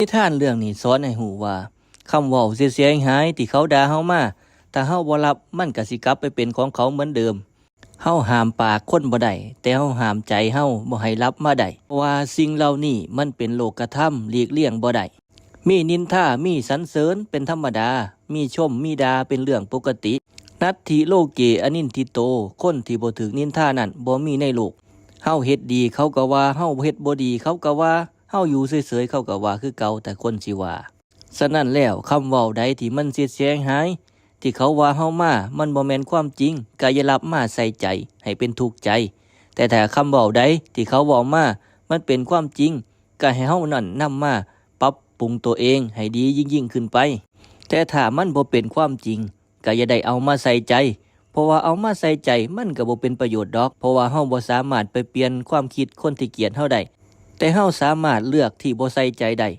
ນິທານເລື່ອງນີ້ສອນໃຫ້ຮູ້ວ່າ ຄຳເວົ້າເສຍຫາຍໆທີ່ເຂົາດ່າເຮົາມາ ຖ້າເຮົາບໍ່ຮັບ ມັນກໍຊິກັບໄປເປັນຂອງເຂົາເໝືອນເດີມ. ເຮົາຫ້າມປາກຄົນບໍ່ໄດ້ ແຕ່ເຮົາຫ້າມໃຈເຮົາບໍ່ໃຫ້ລັບມາໄດ້ ເພາະວ່າສິ່ງເຫຼົ່ານີ້ມັນເປັນໂລກະທຳ ຫຼີກລ່ຽງບໍ່ໄດ້. ມີນິນທາ ມີສັນເສີນເປັນທຳມະດາ, ມີຊົມ ມີດ່າເປັນເລື່ອງປົກກະຕິ. ນັດຖິໂລເກ ອະນິນທິໂຕ, ຄົນທີ່ບໍ່ຖືກນິນທານັ້ນບໍ່ມີໃນໂລກ. ເຮົາເຮັດດີເຂົາກໍວ່າ, ເຮົາເຮັດບໍ່ດີເຂົາກໍວ່າ, ເຮົາຢູ່ເສີຍໆເຂົາກໍວ່າຄືເກົ່າ, ແຕ່ຄົນຊິວ່າ. ສະນັ້ນແລ້ວ, ຄຳເວົ້າໃດທີ່ມັນເສຍຫາຍໆ ທີ່ເຂົາວ່າເຮົາມາ, ມັນບໍ່ແມ່ນຄວາມຈິງ, ກໍຢ່າຮັບມາໃສ່ໃຈໃຫ້ເປັນທຸກໃຈ. ແຕ່ຖ້າຄຳເວົ້າໃດທີ່ເຂົາເວົ້າມາ ມັນເປັນຄວາມຈິງ, ກໍໃຫ້ເຮົານັ້ນນຳມາປັບປຸງຕົວເອງໃຫ້ດີຍິ່ງໆຂຶ້ນໄປ. ແຕ່ຖ້າມັນບໍ່ເປັນຄວາມຈິງ, ກໍຢ່າໄດ້ເອົາມາໃສ່ໃຈ, ເພາະວ່າເອົາມາໃສ່ໃຈມັນກໍບໍ່ເປັນປະໂຫຍດດອກ, ເພາະວ່າເຮົາບໍ່ສາມາດໄປປ່ຽນຄວາມຄິດຄົນທີ່ກຽດເຮົາໄດ້, ແຕ່ເຮົາສາມາດເລືອກທີ່ບໍ່ໃສ່ໃຈໄດ້.